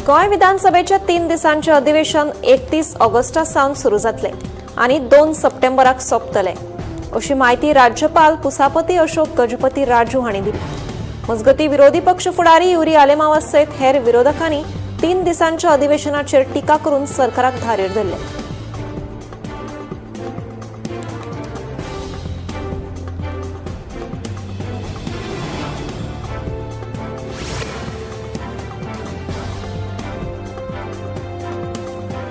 गोंय विधानसभेचे 3 दिसांचे अधिवेशन 31 ऑगस्टा सावन सुरू जातले आनी 2 सप्टेंबराक सोंपतले अशी म्हायती राज्यपाल पुसापती अशोक गजपती राजू हांणी दिली. मजगतीं विरोधी पक्ष फुडारी युरी आलेमावा सयत हेर विरोधकांनी 3 दिसांच्या अधिवेशनाचेर टिका करून सरकाराक धारेर धरले.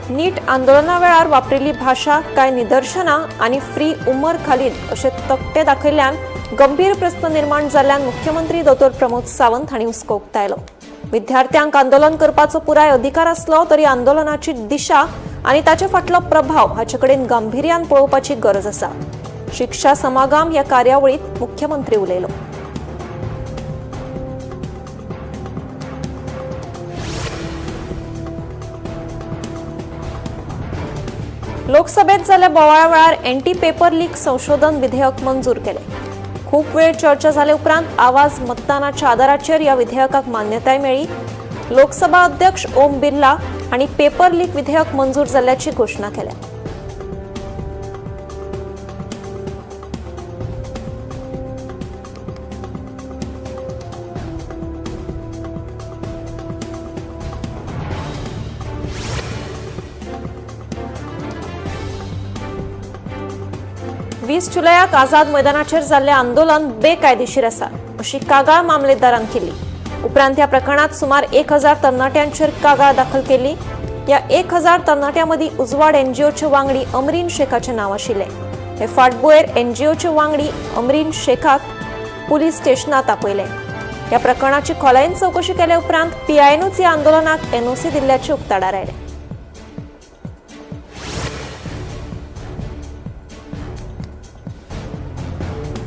नीट आंदोलना वेळार वापरिल्ली भाशा, कांय निदर्शनां आनी फ्री उमर खालीद अशे तकटे दाखयल्ल्यान गंभीर प्रस्न निर्माण जाल्ल्यान मुख्यमंत्री दोतोर प्रमोद सावंत हांणी हुस्को उक्तायलो. विद्यार्थ्यांक आंदोलन करपाचो पुराय अधिकार आसलो तरी आंदोलनाची दिशा आनी ताचे फाटलो प्रभाव हाचे कडेन गांभिर्यान पळोवपाची गरज आसा. शिक्षा समागम ह्या कार्यावळींत मुख्यमंत्री उलयलो. लोकसभेत जाल्ल्या बोवाळा वेळार एंटी पेपर लीक संशोधन विधेयक मंजूर केलें. खूब वेळ चर्चा जाले उपरांत आवाज मतदानाच्या आदाराचेर ह्या विधेयकाक मान्यताय मेळ्ळी. लोकसभा अध्यक्ष ओम बिर्ला हांणी पेपर लीक विधेयक मंजूर जाल्ल्याची घोशणा केल्या. वीस जुलयाक आझाद मैदानाचेर जाल्लें आंदोलन बेकायदेशीर आसा अशी कागाळ मामलेदारान केली. उपरांत ह्या प्रकरणात सुमार 1000 तरणाट्यांचेर कागाळ दाखल केली. ह्या 1000 तरणाट्यां मदीं उजवाड एनजीओचे वांगडी अमरीन शेखाचें नांव आशिल्लें. हे फाटभुंयेर एनजीओचे वांगडी अमरीन शेखाक पुलीस स्टेशनांत आपयलें. ह्या प्रकरणाची खोलायेन चवकशी केले उपरांत पीआयनूच ह्या आंदोलनाक एनओसी दिल्ल्याचें उक्ताडार आयलें.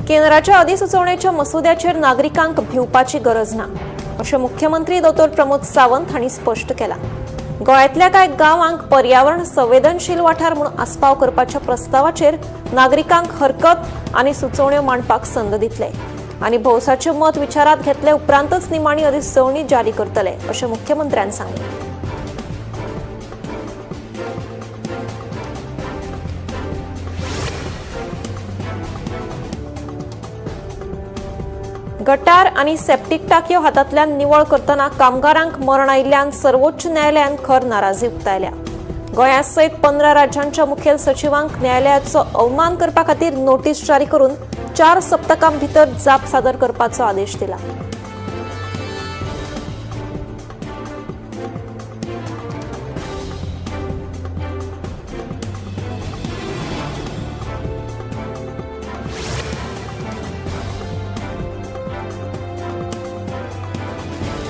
केंद्राच्या अधिसुचोवणेच्या मसुद्याचेर नागरिकांक भिवपाची गरज ना अशें मुख्यमंत्री दोतोर प्रमोद सावंत हांणी स्पश्ट केलां. गोंयांतल्या कांय गांवांक पर्यावरण संवेदनशील वाठार म्हूण आस्पाव करपाच्या प्रस्तावाचेर नागरिकांक हरकत आनी सुचोवण्यो मांडपाक संद दितले आनी भौसाचें मत विचारांत घेतले उपरांतच निमाणी अधिसुचोवणी जारी करतले अशें मुख्यमंत्र्यान सांगलें. गटार आनी सेप्टीक टाकयो हातांतल्यान निवळ करतना कामगारांक मरण आयिल्ल्यान सर्वोच्च न्यायालयान खर नाराजी उक्तायल्या. गोंया सयत 15 राज्यांच्या मुखेल सचिवांक न्यायालयाचो अवमान करपा खातीर नोटीस जारी करून 4 सप्तकां भितर जाप सादर करपाचो आदेश दिला.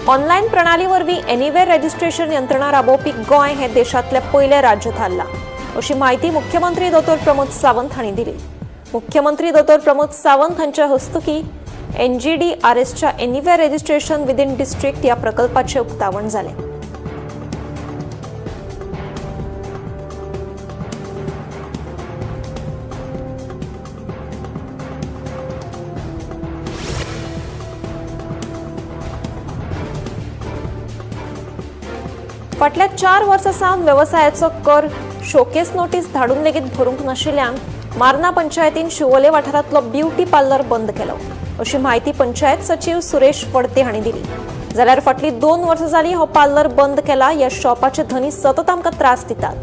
ऑनलायन प्रणाली वरवीं एनिवेअर रजिस्ट्रेशन यंत्रणा राबोवपी गोंय हें देशांतलें पयलें राज्य थारलां अशी म्हायती मुख्यमंत्री दोतोर प्रमोद सावंत हांणी दिली. मुख्यमंत्री दोतोर प्रमोद सावंत हांच्या हस्तुकीं एनजीडीआरएसच्या एनिवेअर रजिस्ट्रेशन विदीन डिस्ट्रिक्ट ह्या प्रकल्पाचें उक्तावण जालें. फाटल्या 4 वर्सां सावन वेवसायाचो कर शोकेस नोटीस धाडून लेगीत भरूंक नाशिल्ल्यान मार्ना पंचायतीन शिवोले वाठारांतलो ब्युटी पार्लर बंद केलो अशी म्हायती पंचायत सचीव सुरेश फडते हांणी दिली. जाल्यार फाटलीं 2 वर्सां जालीं हो पार्लर बंद केला. ह्या शॉपाचे धनी सतत आमकां त्रास दितात.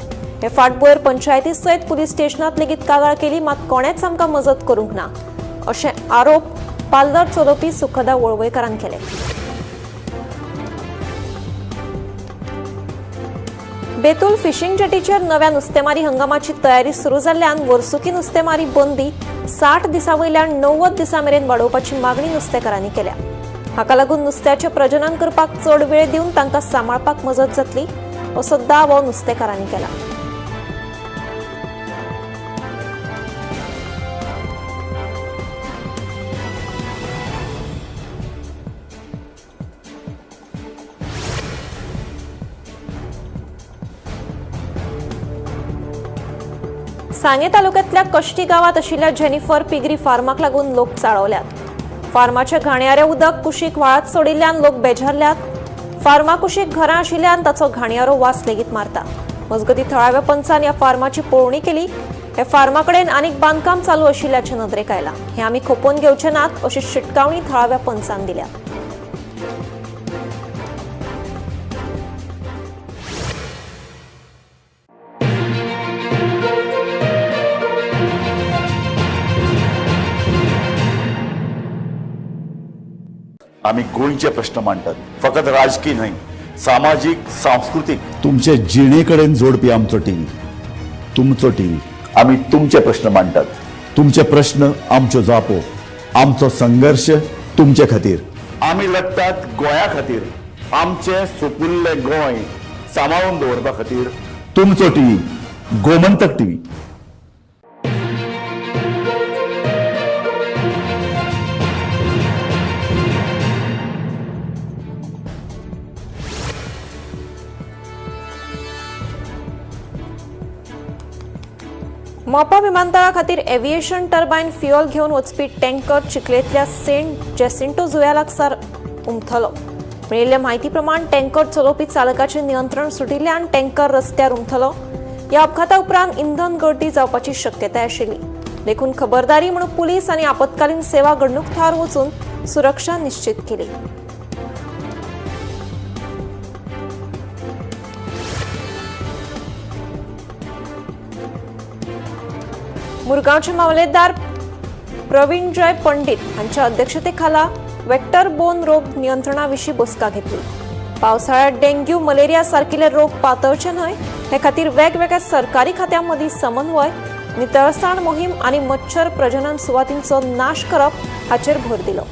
हे फाटभुंयेर पंचायती सयत पुलीस स्टेशनांत लेगीत कागाळ केली, मात कोणेच आमकां मजत करूंक ना अशें आरोप पार्लर चलोवपी सुखदा वळवयकारान केले. बेतूल फिशिंग जेटीचेर नव्या नुस्तेमारी हंगामाची तयारी सुरू जाल्ल्यान वर्सुकी नुस्तेमारी बंदी 60 दिसां वयल्यान 90 दिसां मेरेन वाडोवपाची मागणी नुस्तेकारांनी केल्या. हाका लागून नुस्त्याचें प्रजनन करपाक चड वेळ दिवन तांकां सांबाळपाक मजत जातली असो दावो नुस्तेकारांनी केला. सांगे तालुक्यातल्या कश्टी गावात आशिल्ल्या जेनिफर पिगरी फार्माक लागून लोक चाळवल्यात. फार्माचे घाणयारे उदक कुशीक व्हाळात सोडिल्ल्यान लोक बेजारल्यात. फार्मा कुशीक घरां आशिल्ल्यान ताचो घाणयारो वास लेगीत मारता. मजगतीं थळाव्या पंचान ह्या फार्माची पळोवणी केली. ह्या फार्मा कडेन आनीक बांदकाम चालू आशिल्ल्याचें नदरेक आयलां. हें आमी खपोवन घेवचे नात अशी शिटकावणी थळाव्या पंचान दिल्या. आम्ही गोंयचे प्रश्न मांडटात, फकत राजकी न्हय, सामाजीक, सांस्कृतीक, तुमचे जिणे कडेन जोडपी आमचो टीव्ही, तुमचो टीव्ही. आम्ही तुमचे प्रश्न मांडटात, तुमचे प्रश्न आमच्यो जापो, आमचो संघर्श तुमचे खातीर. आमी लडटात गोंया खातीर, आमचें सुपुल्लें गोंय सांबाळून दवरपा खातीर. तुमचो टीव्ही, गोमंतक टीव्ही. मोपा विमानतळा खातीर एव्हिएशन टर्बायन फ्युअल घेवन वचपी टँकर चिखलेंतल्या सेंट जेसिंटो जुंव्या लागसार उमथलो. मेळिल्ले म्हायती प्रमाण टँकर चलोवपी चालकाचें नियंत्रण सुटिल्ल्यान टँकर रस्त्यार उमथलो. ह्या अपघाता उपरांत इंधन गळटी जावपाची शक्यताय आशिल्ली. देखून खबरदारी म्हणून पुलीस आनी आपत्कालीन सेवा घडणूक थळार वचून सुरक्षा निश्चित केली. मुरगांवचे मामलेदार प्रवीण जय पंडित हांच्या अध्यक्षतेखाला वेक्टर बोन रोग नियंत्रणाविशीं बसका घेतली. पावसाळ्यात डेंग्यू, मलेरिया सारकिले रोग पातळचे न्हय हे खातीर वेगवेगळ्या सरकारी खात्यां मदीं समन्वय, नितळसाण मोहीम आनी मच्छर प्रजनन सुवातींचो नाश करप हाचेर भर दिलो.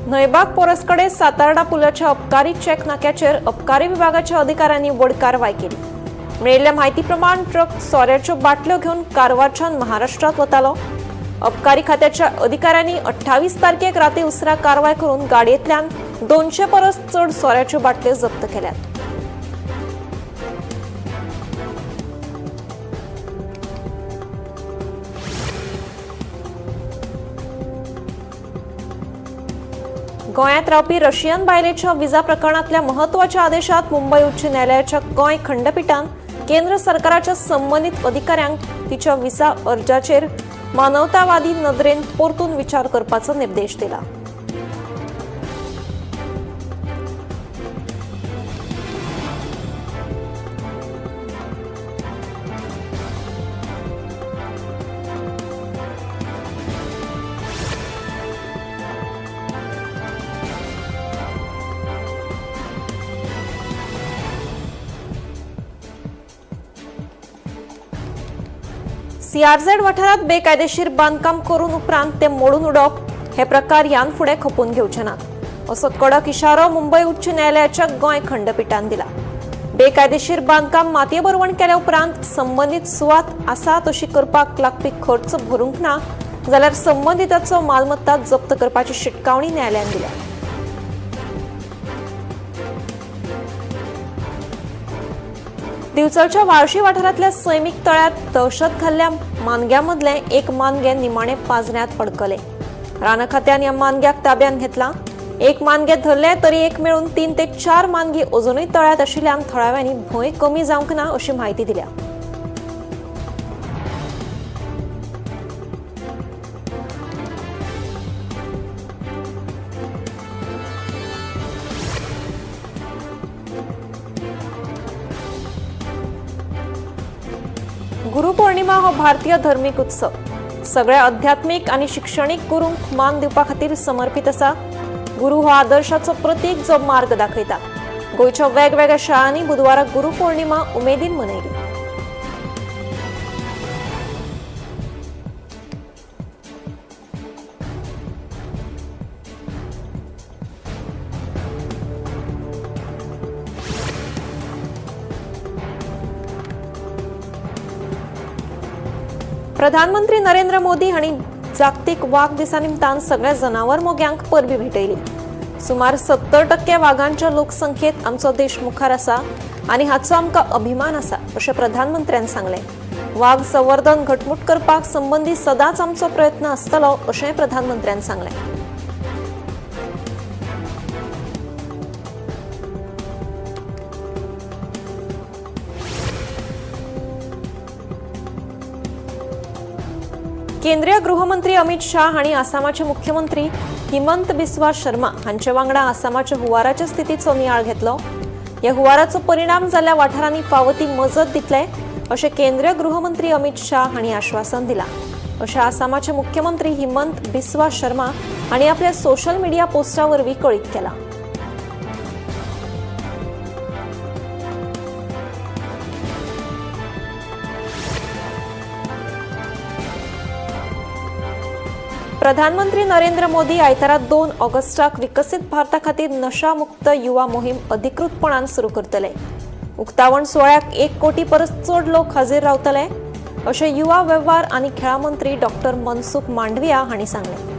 न्हंयबाग पोरसकडे सातार्डा पुलाच्या अबकारी चेक नाक्याचेर अबकारी विभागाच्या अधिकाऱ्यांनी व्हड कारवाय केली. मेळिल्ल्या म्हायती प्रमाण ट्रक सोऱ्याच्यो बाटल्यो घेवन कारवारच्यान महाराष्ट्रात वतालो. अबकारी खात्याच्या अधिकाऱ्यांनी 28 तारखेक राती उसरां कारवाय करून गाडयेंतल्यान 200 परस चड सोऱ्याच्यो बाटल्यो जप्त केल्यात. गोंयांत रावपी रशियन बायलेच्या विजा प्रकरणांतल्या म्हत्वाच्या आदेशात मुंबय उच्च न्यायालयाच्या गोंय खंडपिठान केंद्र सरकाराच्या संबंदीत अधिकाऱ्यांक तिच्या विजा अर्जाचेर मानवतावादी नदरेन परतून विचार करपाचो निर्देश दिला. सीआरझेड वाठारात बेकायदेशीर बांदकाम करून उपरांत ते मोडून उडोवप हे प्रकार ह्यान फुडें खपोवन घेवचे नात असो कडक इशारो मुंबय उच्च न्यायालयाच्या गोंय खंडपिठान दिला. बेकायदेशीर बांदकाम मातये भरवण केल्या उपरांत संबंदीत सुवात आसा तशी करपाक लागपी खर्च भरूंक ना जाल्यार संबंदिताचो मालमत्ता जप्त करपाची शिटकावणी न्यायालयान दिल्या. दिवचलच्या वाळशी वाठारांतल्या सैमीक तळ्यात दहशत घाल्ल्या मानग्यामदलें एक मानगें निमाणें पांजऱ्यांत अडकलें. रान खात्यान ह्या मानग्याक ताब्यांत घेतला. एक मानगें धरलें तरी एक मेळून 3 ते 4 मानगीं अजुनूय तळ्यांत आशिल्ल्यान थळाव्यांनी भंय कमी जावंक ना अशी म्हायती दिल्या. गुरुपौर्णिमा हो भारतीय धर्मीक उत्सव. सगळ्या आध्यात्मिक आनी शिक्षणीक गुरूंक मान दिवपा खातीर समर्पित आसा. गुरू हो आदर्शाचो प्रतीक जो मार्ग दाखयता. गोंयच्या वेगवेगळ्या शाळांनी बुधवारा गुरुपौर्णिमा उमेदीन मनयली. प्रधानमंत्री नरेंद्र मोदी हांणी जागतीक वाग दिसा निमतान सगळ्या जनावर मोग्यांक परबी भेटयली. सुमार 70% वागांच्या लोकसंख्येत आमचो देश मुखार आसा आनी हाचो आमकां अभिमान आसा अशें प्रधानमंत्र्यान सांगलें. वाग संवर्धन घटमूट करपाक संबंदी सदांच आमचो प्रयत्न आसतलो अशेंय प्रधानमंत्र्यान सांगलें. केंद्रीय गृहमंत्री अमित शाह हांणी आसामाचे मुख्यमंत्री हिमंत बिस्वा शर्मा हांचे वांगडा आसामाच्या हुंवाराच्या स्थितीचो नियाळ घेतलो. ह्या हुंवाराचो परिणाम जाल्ल्या वाठारांनी फावो ती मजत दितले अशें केंद्रीय गृहमंत्री अमित शाह हांणी आश्वासन दिलां. अशें आसामाचे मुख्यमंत्री हिमंत बिस्वा शर्मा हांणी आपल्या सोशल मिडिया पोस्टा वरवीं कळीत केलां. प्रधानमंत्री नरेंद्र मोदी आयतारा 2 ऑगस्टाक विकसीत भारता खातीर नशामुक्त युवा मोहीम अधिकृतपणान सुरू करतले. उक्तावण सुवाळ्याक 1 कोटी परस चड लोक हाजीर रावतले अशें युवा वेव्हार आनी खेळां मंत्री डॉक्टर मनसुख मांडविया हांणी सांगलें.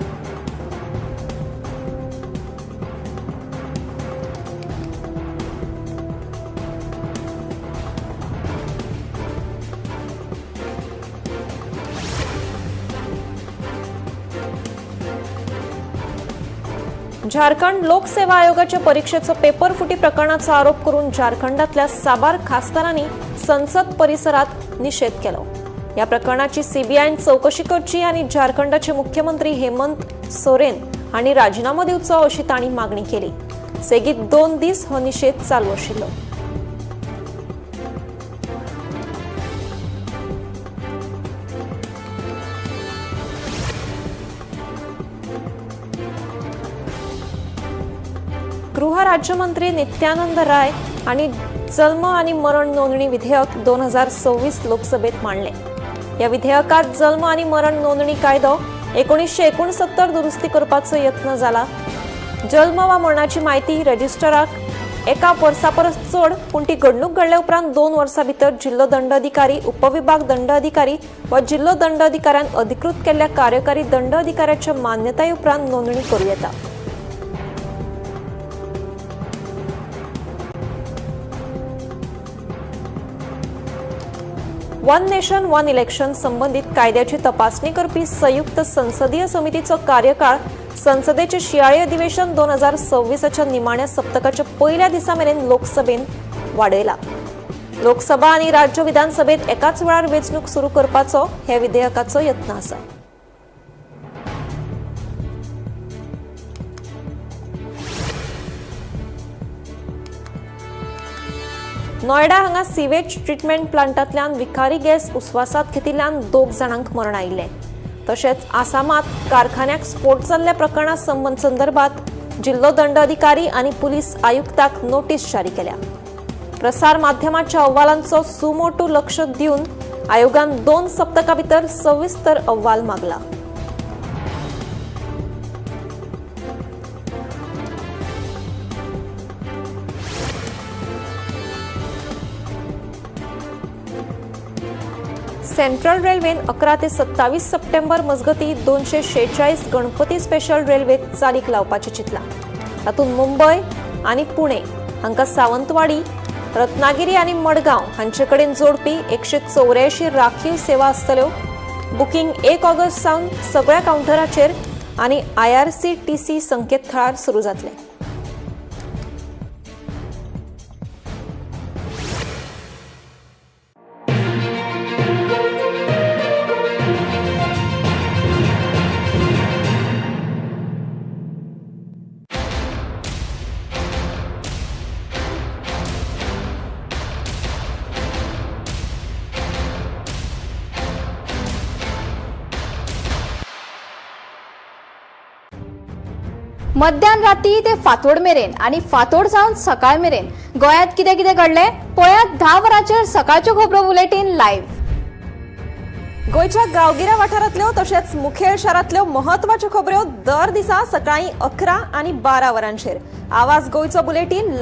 झारखंड लोकसेवा आयोगाच्या परीक्षेचो पेपर फुटी प्रकरणाचो आरोप करून झारखंडातल्या साबार खासदारांनी संसद परिसरात निषेध केलो. या प्रकरणाची सीबीआयन चौकशी करची आनी झारखंडाचे मुख्यमंत्री हेमंत सोरेन हांणी राजिनामो दिवचो अशी तांणी मागणी केली. सेगीत 2 दीस हो निषेध चालू आशिल्लो. गृह राज्यमंत्री नित्यानंद राय हांणी जल्म आनी मरण नोंदणी विधेयक 2026 लोकसभेत मांडले. ह्या विधेयकात जल्म आनी मरण नोंदणी कायदो 1969 दुरुस्ती करपाचो यत्न जाला. जल्म वा मरणाची म्हायती रजिस्टराक 1 वर्सा परस चड पूण ती घडणूक घडल्या उपरांत 2 वर्सां भितर जिल्लो दंड अधिकारी, उपविभाग दंड अधिकारी वा जिल्लो दंड अधिकाऱ्यान अधिकृत केल्ल्या कार्यकारी दंड अधिकाऱ्याच्या मान्यताये उपरांत नोंदणी करूं येता. वन नेशन वन इलेक्शन संबंधित कायद्याची तपासणी करपी संयुक्त संसदीय समितीचो कार्यकाळ संसदेचे शियाळी अधिवेशन 2026 निमाण्या सप्तकाच्या पयल्या दिसा मेरेन लोकसभेन वाडयला. लोकसभा आनी राज्य विधानसभेत एकाच वेळार वेंचणूक सुरू करपाचो ह्या विधेयकाचो यत्न आसा. नोएडा हांगा सिवेज ट्रिटमेंट प्लांटांतल्यान विखारी गॅस उस्वासांत घेतिल्ल्यान 2 जाणांक मरण आयिल्लें. तशेंच आसामात कारखान्याक स्फोट जाल्ल्या प्रकरणा संदर्भात जिल्लो दंड अधिकारी आनी पुलीस आयुक्ताक नोटीस जारी केल्या. प्रसार माध्यमाच्या अहवालांचो सुमोटू लक्ष दिवन आयोगान 2 सप्तकां भितर सविस्तर अहवाल मागला. सेंट्रल रेल्वेन 11 ते 27 सप्टेंबर मजगती 246 गणपती स्पेशल रेल्वे चालीक लावपाचें चिंतलां. तातूंत मुंबय आनी पुणे हांकां सावंतवाडी, रत्नागिरी आनी मडगांव हांचे कडेन जोडपी 184 राखीव सेवा आसतल्यो. बुकींग 1 ऑगस्ट सावन सगळ्या कावंटराचेर आनी IRCTC संकेतथळार सुरू जातलें. मध्यान राती ते फांतोड मेरेन आनी फांतोड जावन सकाळ मेरेन गोंयांत कितें कितें घडलें पळयात 10 वरांचेर सकाळच्यो खबरो बुलेटीन लायव्ह. गोंयच्या गांवगिऱ्या वाठारांतल्यो तशेंच मुखेल शारांतल्यो म्हत्वाच्यो खबऱ्यो दर दिसा सकाळीं 11 आनी 12 वरांचेर आवाज गोंयचो बुलेटीन.